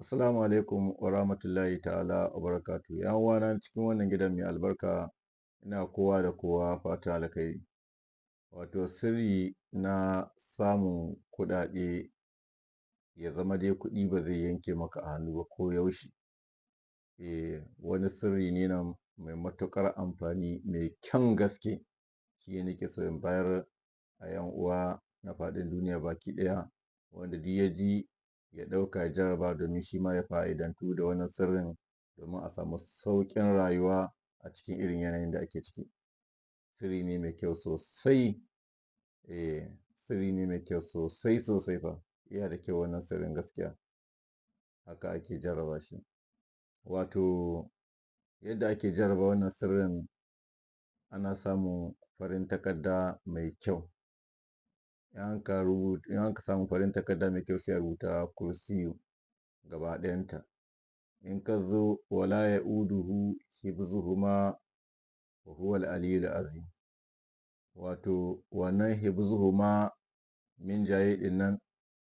Assalamu alaikum wa rahmatullahi ta'ala wa barakatuhu. ‘Yan uwana cikin wannan gidan mai albarka, ina kowa da kowa fatan alkhairi. Wato sirri na samun kuɗaɗe, ya zama dai kuɗi ba zai yanke maka a hannu ba ko yaushe. Wani sirri ne nan mai matuƙar amfani, mai kyan gaske, shi ne nake so in bayar a ‘yan uwa na faɗin duniya baki ɗaya, wanda duk ya ji ya ɗauka ya jarraba, domin shi ma ya fa'idantu da wannan sirrin, domin a samu sauƙin rayuwa a cikin irin yanayin da ake ciki. Sirri ne mai kyau sosai, sirri ne mai kyau sosai sosai fa, yana da kyau wannan sirrin gaskiya. Haka ake jarraba shi. Wato yadda ake jarraba wannan sirrin, ana samun farin takarda mai kyau. In aka samu farin takarda mai kyau, sai a rubuta kursiyu gaba ɗayanta. In ka zo wala ya'uduhu hibzuhuma wa huwal aliyyul azim. Wato wannan hibzuhuma min jaye ɗin nan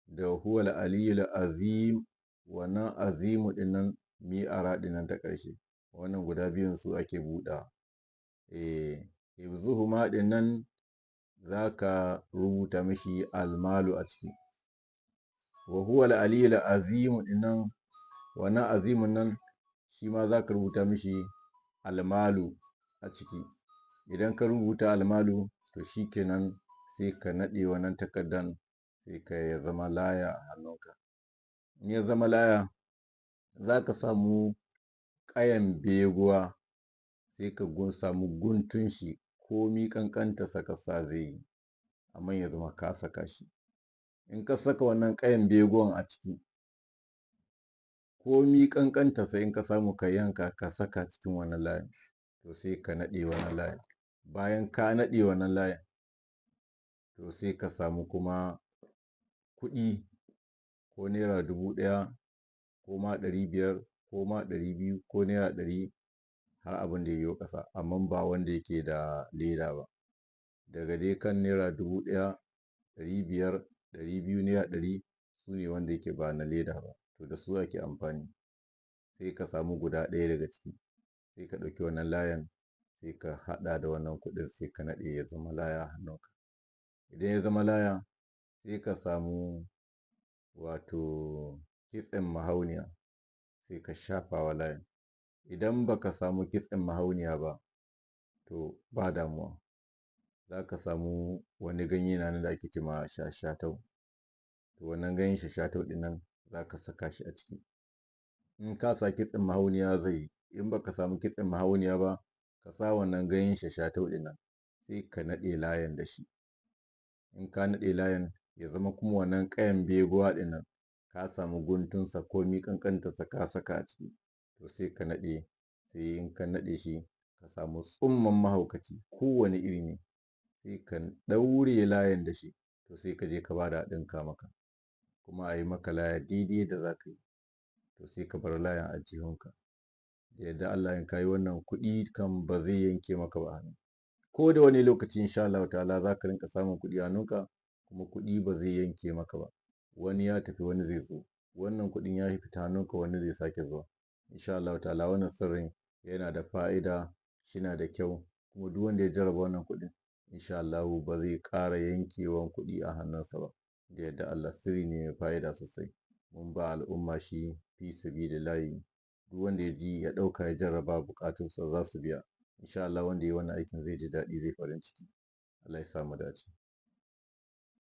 da huwal aliyyul azim, wannan azimu ɗin nan mi'ara ɗin nan ta ƙarshe. Wannan guda biyun su ake buɗawa. Hibzuhuma ɗin nan za ka rubuta mishi almalu a ciki. Wa huwal aliyyul azim ɗin nan, wannan azimun nan shi ma za ka rubuta mishi almalu a ciki. Idan ka rubuta almalu, to shi kenan sai ka naɗe wannan takardan, sai ka ya zama laya a hannunka. In ya zama laya, za ka samu ƙayan beguwa, sai ka samu guntun shi, komi ƙanƙantarsa ka sa zai yi, amma ya zama ka saka shi. In ka saka wannan ƙayan beguwan a ciki, komi ƙanƙantarsa in ka samu ka yanka ka saka cikin wannan layan, to sai ka naɗe wannan layan. Bayan ka naɗe wannan layan, to sai ka samu kuma kuɗi, ko naira 1000, ko ma 500, ko ma 200, ko naira 100, har abin da ya yo ƙasa, amma ba wanda yake da leda ba. Daga dai kan naira 1000, 500, 200, naira 100, su ne wanda yake ba na leda ba. To da su ake amfani. Sai ka samu guda ɗaya daga ciki, sai ka ɗauki wannan layan, sai ka haɗa da wannan kuɗin, sai ka naɗe ya zama laya a hannunka. Idan ya zama laya, sai ka samu wato kitsen mahauniya, sai ka shafa wa layan. Idan ba ka samu kitsen mahauniya ba, to ba damuwa. Za ka samu wani ganye na nan da ake ce ma shashatau. To wannan ganyen shashatau ɗin nan za ka saka shi a ciki. In ka sa kitsen mahauniya zai yi. In ba ka samu kitsen mahauniya ba, ka sa wannan ganyen shashatau ɗin nan, sai ka naɗe layan da shi. In ka naɗe layan, ya zama kuma wannan ƙayan beguwa ɗin nan ka samu guntunsa, komi ƙanƙantarsa ka saka a ciki, to sai ka naɗe. Sai in ka naɗe shi, ka samu tsumman mahaukaci kowane iri ne, sai ka ɗaure layan da shi, to sai ka je ka ba da a ɗinka maka, kuma a yi maka laya daidai da za ka yi. To sai ka bar layan a jihunka. Da yardar Allah, in ka yi wannan, kuɗi kan ba zai yanke maka ba hannu. Ko da wani lokaci insha Allahu ta'ala za ka rinƙa samun kuɗi a hannunka, kuma kuɗi ba zai yanke maka ba. Wani ya tafi, wani zai zo. Wannan kuɗin ya fita hannunka, wani zai sake zuwa. Insha Allahu ta'ala wannan sirrin yana da fa'ida, yana da kyau, kuma duk wanda ya jarraba wannan kuɗin, insha Allahu ba zai ƙara yankewan kuɗi a hannunsa ba. Da yardar Allah, sirri ne mai fa'ida sosai. Mun ba al'umma shi fi sabilillahi. Duk wanda ya ji ya ɗauka ya jarraba, buƙatunsa za su biya. Insha Allah wanda ya yi wannan aikin zai ji daɗi, zai farin ciki. Allah ya sa mu dace.